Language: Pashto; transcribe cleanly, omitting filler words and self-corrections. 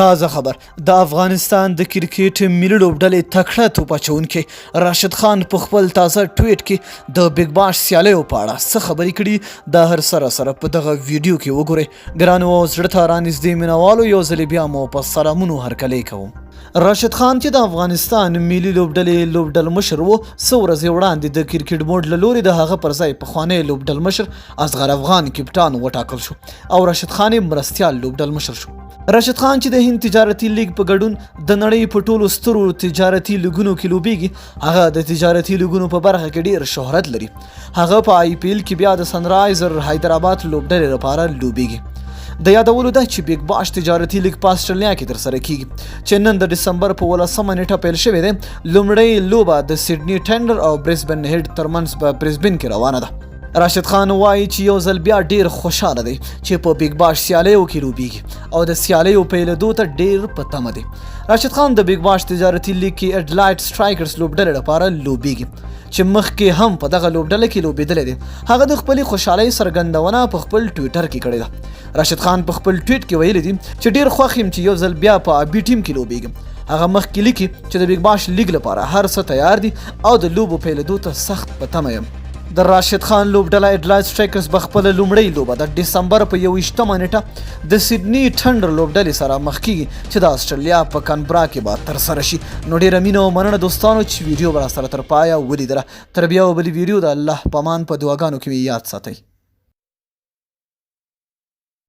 تازه خبر د افغانستان د کرکټ ملي لوبډلې تکړه توپ اچونکی راشد خان په خپل تازه ټویټ کې د بیګ باش سیالیو په اړه څه خبرې کړي، دا هر سره سره په دغه ویډیو کې وګورئ. ګرانو او زړه ته رانږدې مینوالو، یو ځل بیا مو په سلامونو هرکلی کوم. راشد خان چې د افغانستان ملي لوبډلې لوبډلمشر و، څو ورځې وړاندې د کرکټ بورډ له لوري د هغه پر ځای پخوانی لوبډلمشر اصغر افغان کپټان وټاکل شو او راشد خان یې مرستیال لوبډلمشر شو. راشد خان چې د هند تجارتي لیګ په ګډون د نړۍ په ټولو سترو تجارتي لیګونو کې لوبیږي، هغه د تجارتي لیګونو په برخه کې ډیر شهرت لري. هغه په آی پي ایل کې بیا د سنرایزر حیدرآباد لوبډلې لپاره لوبیږي. د یادولو ده چې بیګ باش تجارتي لیګ په اسټرالیا کې ترسره کیږي چې نن د ډسمبر په 18 نیټه پیل شوې ده. لومړۍ لوبه د سیډني ټینډر او برسبن هیډ ترمنځ په برسبن کې روانه ده. راشد خان وایي چې یو ځل بیا ډیر خوشاله دی چې په بیګ باش سیالیو کې لوبیږي او د سیالیو پیلېدو ته ډیر په تمه دی. راشد خان د بیګ باش تجارتي لیګ کې اډلایټ سټرایکرز لوبډلې لپاره لوبیږي چې مخکې هم په دغه لوبډله کې لوبېدلی دی. هغه د خپلې خوشحالۍ څرګندونه په خپل ټویټر کې کړې ده. راشد خان په خپل ټویټ کې ویلي دي چې ډیر خوښ یم چې یو ځل بیا په ابي ټیم کې لوبیږم. هغه مخکې لیکي چې د بیګ باش لیګ لپاره هر څه تیار دي او د لوبو پیلېدو ته سخت په تمه یم. د راشد خان لوبډله اډلایډ سټرایکرز به خپله لومړۍ لوبه د ډسمبر په 21مه نیټه د سیډني ټنډر لوبډلې سره مخ کیږي چې د اسټرالیا په کانبرا کې به ترسره شي. نو ډیره مینه او مننه دوستانو چې ویډیو به راسره تر پایه ولیدله. تر بیا بلې ویډیو د الله پامان، په دعاګانو کې مې یاد ساتئ.